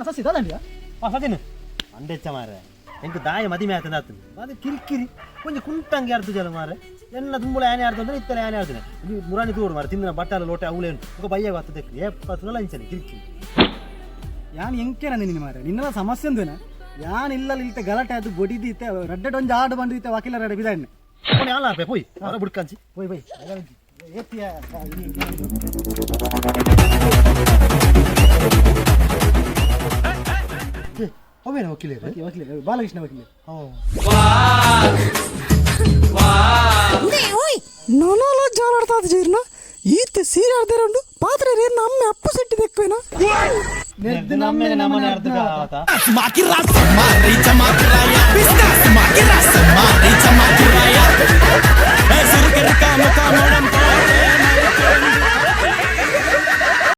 ಸಸಿ ದಾದಂಡಿಯಾ? ಆ ಸಚಿನ್ ಅಂಡೆಚ್ಚ ಮಾರೆ, ಎಂಕ್ ದಾಯ ಮದಿಮೆ ಆತಂದ ಆತಂದು ಅದು ಕಿರಿಕಿರಿ ಒಂಜಿ ಕುಂಟಂಗೆ ಅರ್ಧ ಜಲ ಮಾರೆ. ಎಲ್ಲ ತುಂಬುಲ ಆನೆ ಆಡ್ತಂದ್ರೆ ಇತ್ತಲೆ ಆನೆ ಆಡ್ತಾನೆ. ಮುರಾಣಿ ತೂಡು ಮಾರೆ, ತಿಂದಿನ ಬಟ್ಟಾಲ ಲೋಟೆ ಅವಳೆ ಉಂಟು. ಬಯ್ಯ ಬರ್ತದೆ ಏಪ್ಪ ತುಲ ಇಂಚನೆ ಕಿರಿಕಿರಿ. ಯಾನ್ ಎಂಕೇನ ನಿನ್ನ ಮಾರೆ, ನಿನ್ನೆಲ್ಲ ಸಮಸ್ಯೆ ಒಂದೇನ? ಯಾನ್ ಇಲ್ಲ ಇಲ್ತೆ ಗಲಾಟೆ ಅದು ಬೊಡಿದೀತೆ ರಡ್ಡೆ ಒಂಜಿ ಆಡು ಬಂದಿತ್ತೆ ವಕೀಲರ ರಡ್ಡೆ ಬಿದಾಡ್ನೆ. ಪೋಣೆ ಆಲ ಆಪೆ ಪೋಯ್ ಅವರ ಬುಡ್ಕಂಚಿ. ಪೋಯ್ ಪೋಯ್ ಏತಿಯ. ಅವೇನ ವಕೀಲರು? ವಕೀಲ ಬಾಲಕೃಷ್ಣ ವಕೀಲ. ಓಯ್, ನನಲ ಜಾಲಾಡ್ತಾದ ಜೀರ್ಣ ಈತ ಸೀರೆ ಅರ್ಧರಂಡು ಪಾತ್ರೆ ರೇರ್ನ ಅಮ್ಮೆ ಅಪ್ಪು ಸೆಟ್ಟಿ ದೆಕ್ವೇನ. ನೆರ್ದು ನಮ್ಮೆನೆ ನಮ್ಮನೆ ಅರ್ಧ ಆತ.